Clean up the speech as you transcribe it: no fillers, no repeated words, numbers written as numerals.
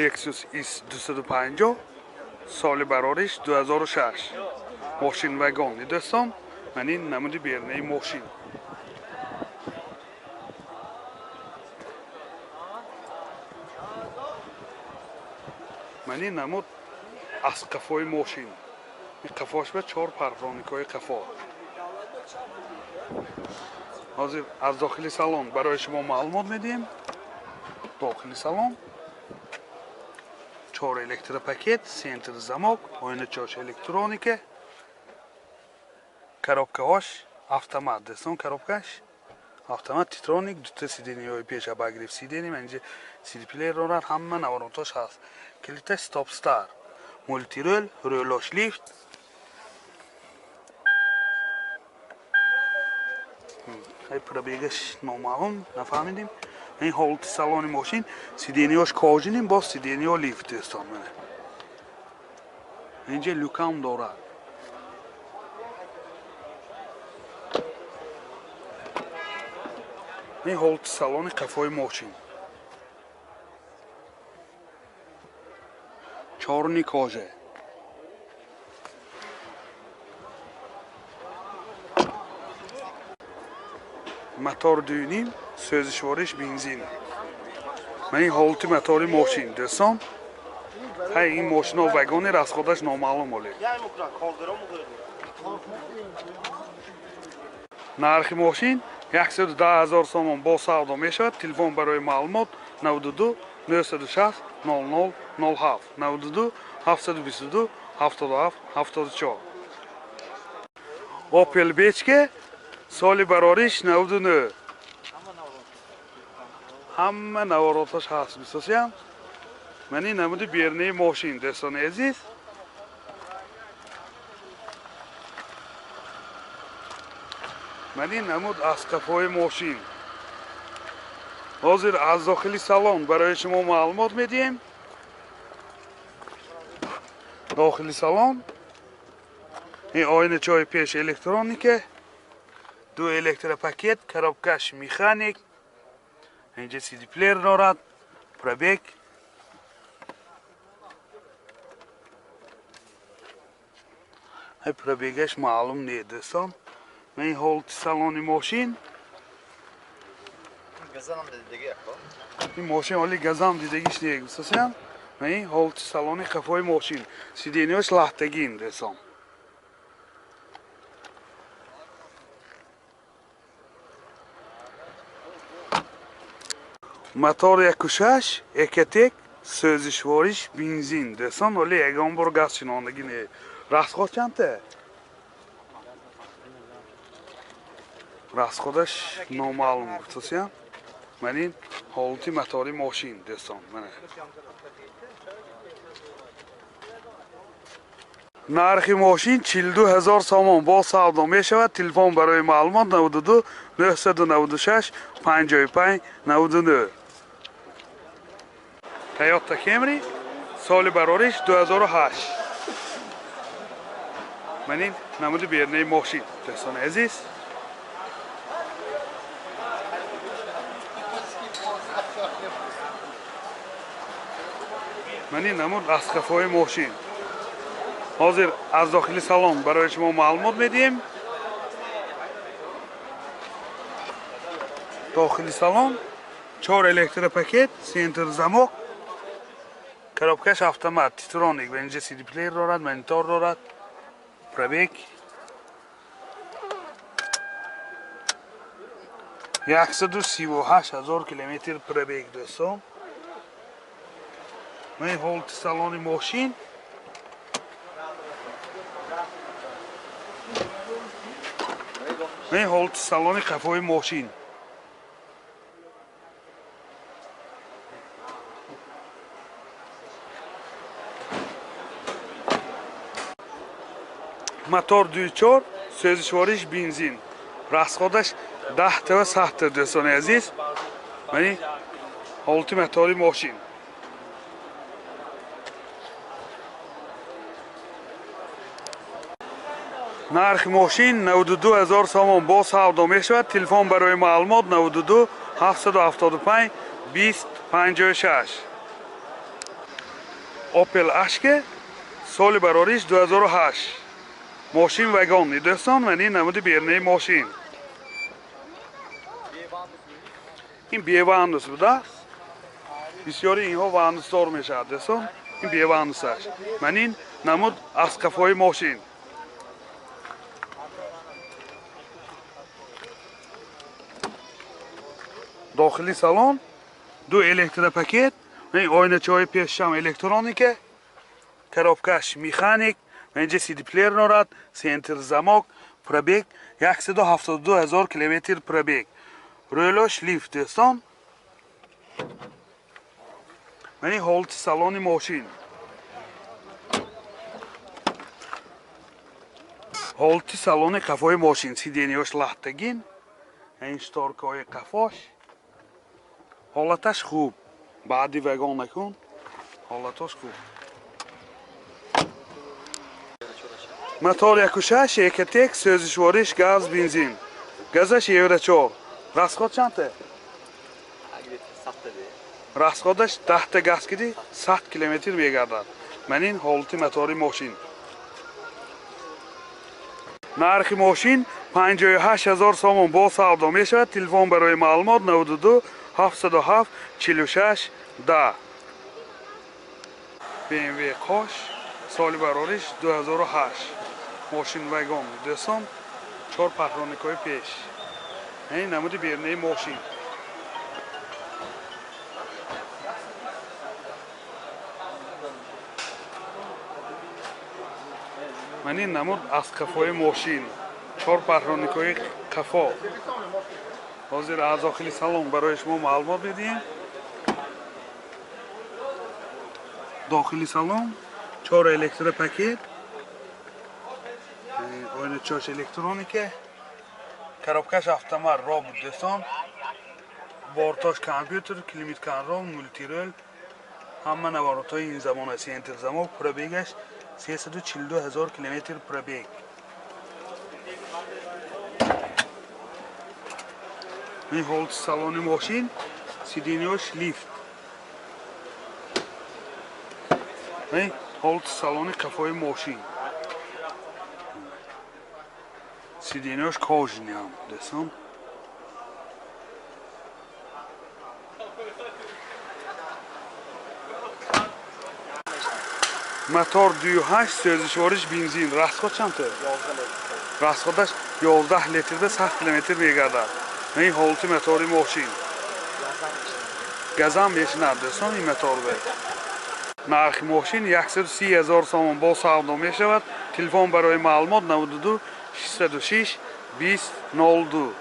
Lexus IS 250, соли барориш 2006. Мошин вагони, дӯстон. Ман ин намуди берунаи мошин. Ман ин намуд аз қафои мошин. Ин қафош ба чор парроникҳои қафо. Ҳозир аз дохили салон барои шумо маълумот медиҳем. Дохили салон чор электропакет, центр замок, оиначош электроника, коробкаҳош автомат, дӯстон, коробкаш автомат Титроник, дута сиденияҳои пеш обогрев сиденья, ман инҷа CD плеер дорад, ҳама наворотош ҳаст. Калита стоп старт, мультирӯл, рӯлош лифт. Ай пробегаш номаълум, нафаҳмидем. Ин ҳолати салони мошин, сиденияҳош кожаный, боз сиденияҳо лифт, дӯстон, мана. Инҷа люкам дорад. Ин ҳолати салони қафои мошин. Чорни кожа. Мотор 2.5, сӯзишвориш бензин. Ман ин ҳолати мотори мошин, дӯстон. Ҳай ин мошино вагони, расходаш номаълум оле. Нархи мошин 110 000 сомон бо савдо мешавад. Телефон барои маълумот 92 960 00 07, 92 722 77 74. Opel Бечке, соли барориш 99. Ҳама навороташ ҳаст, бисосиям. Ман ин намуди берунаи мошин, дӯстони азиз. Ман ин намуд аз қафои мошин. Ҳозир аз дохили салон барои шумо маълумот медиҳем. Дохили салон ин оиначаҳои пеш электроника, ду электропакет, коробкаш механик, инҷа CD плеер дорад, пробег ай пробегаш маълум не, дӯстон. Ман ин ҳолати салони мошин. Ин мошин ҳоли газам дидагиш не, гуфтасиям. Ман ин ҳолати салони қафои мошин. Сиденияш лаҳтагин, дӯстон. Мотор 1.6, Экотек, сӯзишвориш бензин, дӯстон. Ҳоли ягон бор газ шинондагӣ не. Расход чандта? Расходаш номаълум, гуфтасиям. Ман ин ҳолати мотори мошин, дӯстон, мана. Нархи мошин 42 000 сомон бо савдо мешавад. Телефон барои маълумот 92 996 55 99. Toyota Camry, соли барориш 2008. Ман ин намуди берунаи мошин, дӯстони азиз. Ман ин намуд аз қафои мошин. Ҳозир аз дохили салон барои шумо маълумот медиҳем. Дохили салон чор электропакет, центр замок, коробкаш автомат, Титроник, ва инҷа CD плеер дорад, монитор дорад, пробег 138 000 километр пробег, дӯстон. Ман ин ҳолати салони мошин. Ман ин ҳолати салони қафои мошин. Мотор 2.4, сӯзишвориш бензин. Расходаш 10 та ва 100 та, дӯстони азиз. Ман ин ҳолати мотори мошин. Нархи мошин 92 000 сомон бо савдо мешавад. Телефон барои маълумот 92 775 20 56. Opel Ashke соли барориш 2008. Мошин вагон дӯстон, ман ин намуди берунаи мошин. Ин бевандус будааст. Бисёри инҳо вандусдор мешавад дӯстон. Ин бевандусаш. Ман ин намуд аз қафои мошин. Дохили салон ду электропакет, ойначаҳои пешшам электроника, коробкаш механик, инҷа CD-плеер дорад, центр замок, пробег 172 000 километр пробег. Рӯлош лифт дӯстон. Ман ин ҳолати салони мошин. Ҳолати салони қафои мошин, сиденияш латтагин, ин шторкаҳои қафош. Ҳолаташ хуб. Баъди вагон накун, ҳолаташ хуб. Мотор 1.6 Экотек, сӯзишвориш газ, бензин. Газаш Евро 4. Расход чандта? Расходаш 10 та газ киди 100 километр мегардад. Ман ин ҳолати мотори мошин. Нархи мошин 58 000 сомон бо савдо мешавад. Телефон барои маълумот 92 707 46 10. BMW Қош соли барориш 2008. Мошин вагон дӯстон, 4 патроникҳои пеш. Ин намуди берунаи мошин. Ман ин намуд аз қафои мошин. 4 патроникҳои қафо. Ҳозир аз дохили салон барои шумо маълумот медиҳем. Дохили салон 4 электропакет, ойначаҳош электроника, коробкаш автомат робот дӯстон, бортош компютер, климат контрол, мултирол, ҳама наворотҳои ин замона, центр замок, пробегаш 342 000 километр пробег. Ин ҳолати салони мошин, сиденияш лифт. Ин ҳолати салони қафои мошин. Сиденияш кожаный ҳам дӯстон. Мотор 2.8 сӯзишвориш бензин. Расход чандта? Расходаш 11 литрда 100 километр мегардад. Ин ҳолати мотори мошин. Газам мешинад дӯстон ин моторбе. Нархи мошин 130 000 сомон бо савдо мешавад. Телефон барои маълумот 92 606 20 02.